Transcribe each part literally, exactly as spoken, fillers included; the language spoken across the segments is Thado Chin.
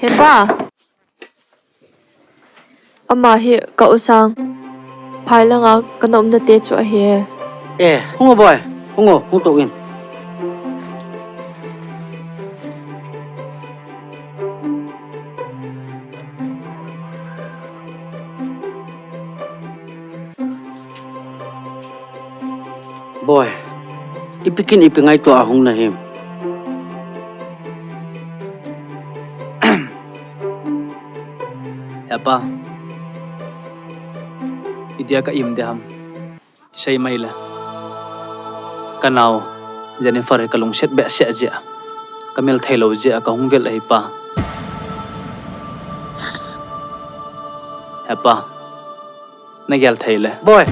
Hepa. Ama hi ka u sang. Phai langa ka na umna te chu ahi e. Eh, hung o boy. Hung o, hung tou in. Boy, ipi kin ipi ngaito a hung na him? Hepa, idia ka im de ham. Kisei mai le. Ka nao, Jennifer hi ka lungset behseh jeh a, ka mel thei lou jeh a ka hung vel ahi pa. Hepa, na gel thei le. Boy.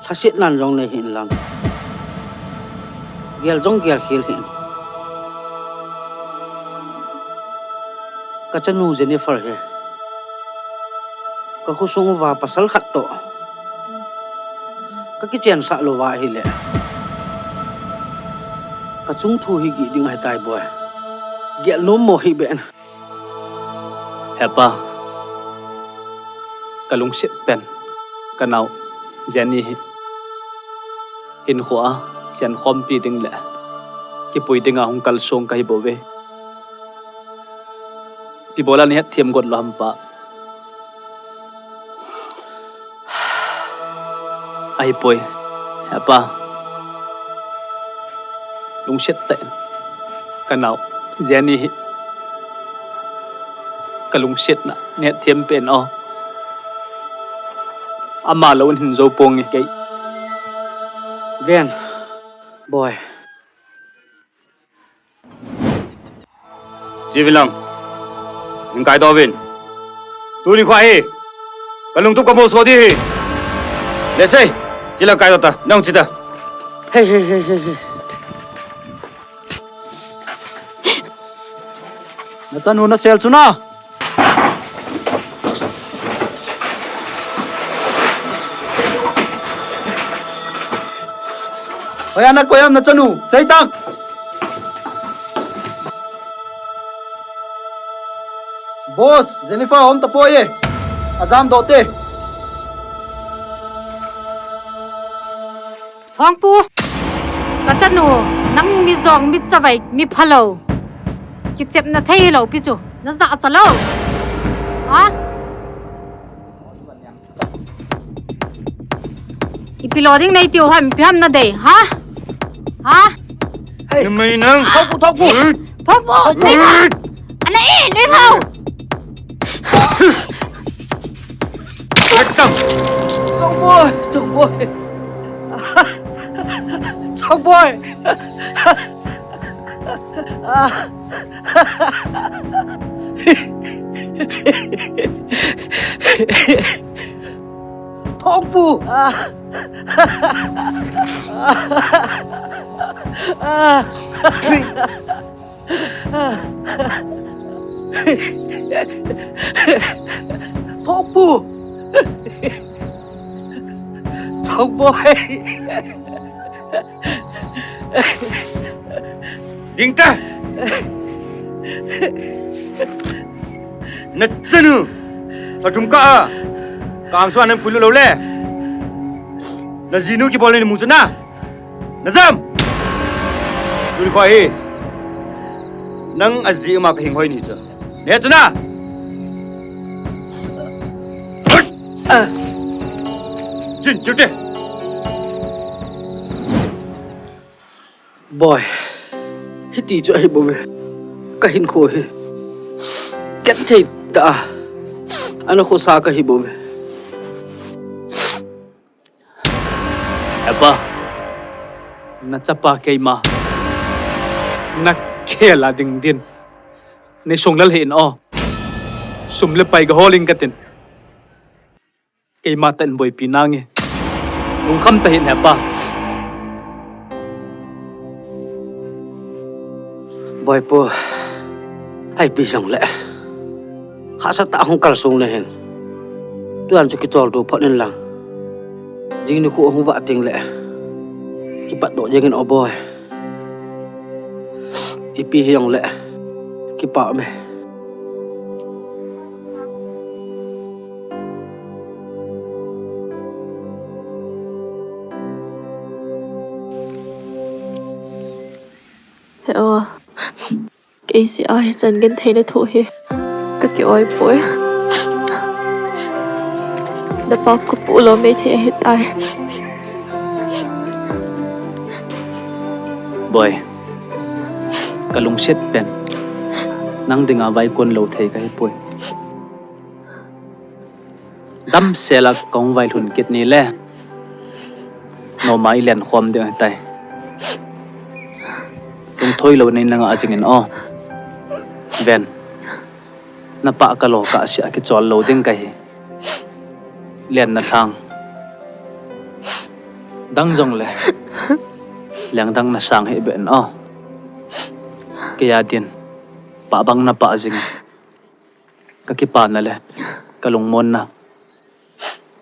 Lhasetnan jong nei hih in lang. Gel jong gel khel hih in. Ka chanu Jennifer hi ka khosung uva pasal khat toh ka kichensah louva ahile, ka chungthu hi gih ding ahitai boy. Gel nom mo hih beh in. Hepa, ka lungset pen ka nao Jenny hi hinkhoa chenkhompi ding le kipui dinga hung kalsong kahi bouve. Ipi bola na hetthem got lou ham pa? Ahipoi, hepa. Lungset tah in ka nao Jenny hi ka lungsetna na hetthem peh in o. Ama lou in hin jou ponge kei. Ven, boy. Chi vin lang. Min kaidoh vin. Tuni khoa hi ka lungtup ka molso ding ahi. Lesei, chi lang kaidoh ta, nang chi ta. Hei, hei, hei, hei, hei. Na chanu na sel chu na. Hoiya na koi ham na chanu, sei tang. Boss, Jennifer aum tapoi e. Ajam doh te. Thongpu, ka chanu, nang mi jong mi chavai, mi phalou. Kichepna thei lou pi chu, na jachat lou. Ha? Ipi lo ding nei tiu ham, ipi ham na dei, ha? Ha? Hei. Numei nang. Thongpu, Thongpu. Thongpu, nei. Ana e, nei hau. Chongboi, Chongboi. Chongboi. Thongpu. Thongpu. Chongboi. Ding ta. Na chanu. Pathum ka a. Ka angsuh a nang puilut lou le. Na jinu kibol ni mu chu na. Na jam. Tuni khoa hi. Nang a jeh ma ka hing hoi ni chu. Ne chu na. Chin chu te. Boy, hiti chu ahi bouve. Ka hinkho hi genthei tah a ana khosa kahi bouve. Hepa, na chapa keima na khel a ding din nei sung lel hih in o. Sum le pai ka hol ing katin. Keima tah in boipi nange. Lungkham tah hih in hepa. Boipu, ipi jongle hahsa tah a hung kalsong nahin. Tujan chu kicholdo phot in lang. Jing nikho hung vah teng le kipatdoh jeng in o boi. Ipi hijongle kipah me. He o, kei jeh a hichan gentheina thoh hi ka ki-oi poi. Na pa ka pu lo mei thei ahitai. Boi, ka lungset pen nang dinga vaikon lou thei ka hi poi. Damsel a ka hung vailhun kit ni le, noma i len khom ding ahitai. Lungthoi lou nei na ngah jing in o. Ven, na pa ka lo kah sia kichol lou ding ka hi. Len na lhang. Dang jongle leng dang na sang hih beh in o. Kei a din pa bang na pah jing. Ka kipana le ka lungmonna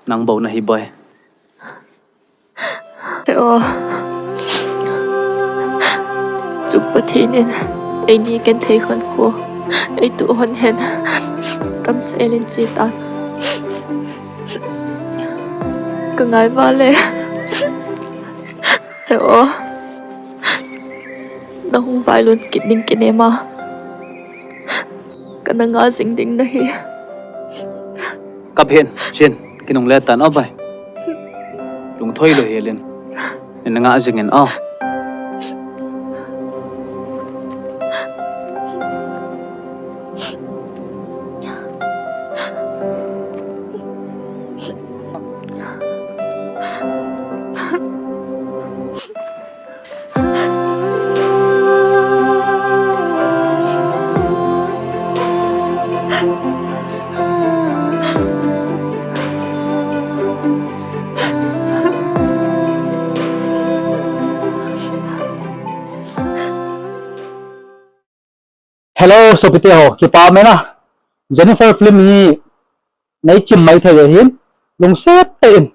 nang bou na hi boi. He o, chung Pathen in eini genthei khankho eituh hon hen, damsel in che tan. Ka ngai vale. He o, na hung vailhun kit ding kinem a ka na ngah jing ding nahi. Kap hen, Chin, kinungle tan o boi. Lungthoi lou hel in, nei na ngah jing in o. Hello, sopite ho, kipah me na. Jennifer film hi nei chim mai thei ahin, lungset tah in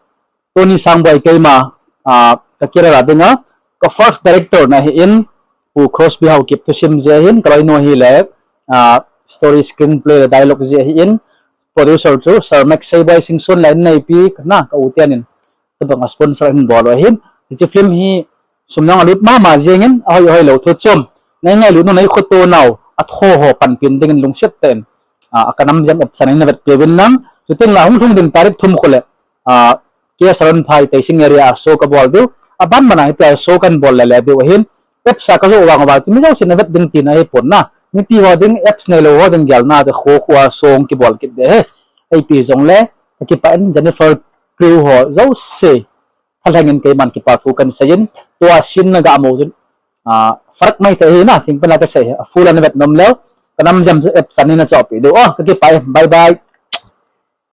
Tony Sangboi keima, ah, ka career a dinga ka first director na ahin, Pu Crosby Haokip thusim jeh ahin, ka loinu hi le, ah, story, screenplay le dialogue jeh ahin, producer chu Sir Max Seiboi Singson le in neipi na ka u ten in tabang a sponsor in bol u ahin. Hiche film hi sum jong alut mama jeng in, ahoi ahoi lou thu chom. Nei ngailut u, nei khoto nau, atho ho panpin ding in lungset tah in, ah, a Kanam Jam app chan in na vet pe uvin lang. Chuteng le hung lhung ding tarik thum khu le, ah, K S Aron Phai Teising area a show ka bol diu. Aban ban a hitia show kan bol le le diu ahin. Apps a ka joh vang uva chu mi jousen na vet ding tina ahi pon na. Mipi ho ding, apps neilou ho ding gelna chu kho kho a show kibol kit ding ahi. Ipi jongle ka kipah in Jennifer crew ho jouse thalheng in keiman kipa thu kan sei in, tua scene na ga mu chun, ah, farak mai thei ahi na, thingpen a ka sei hi, a full a na vet nom leu, Kanam Jam app chan in na chohpeh diu. O, ka kipah e, bye bye.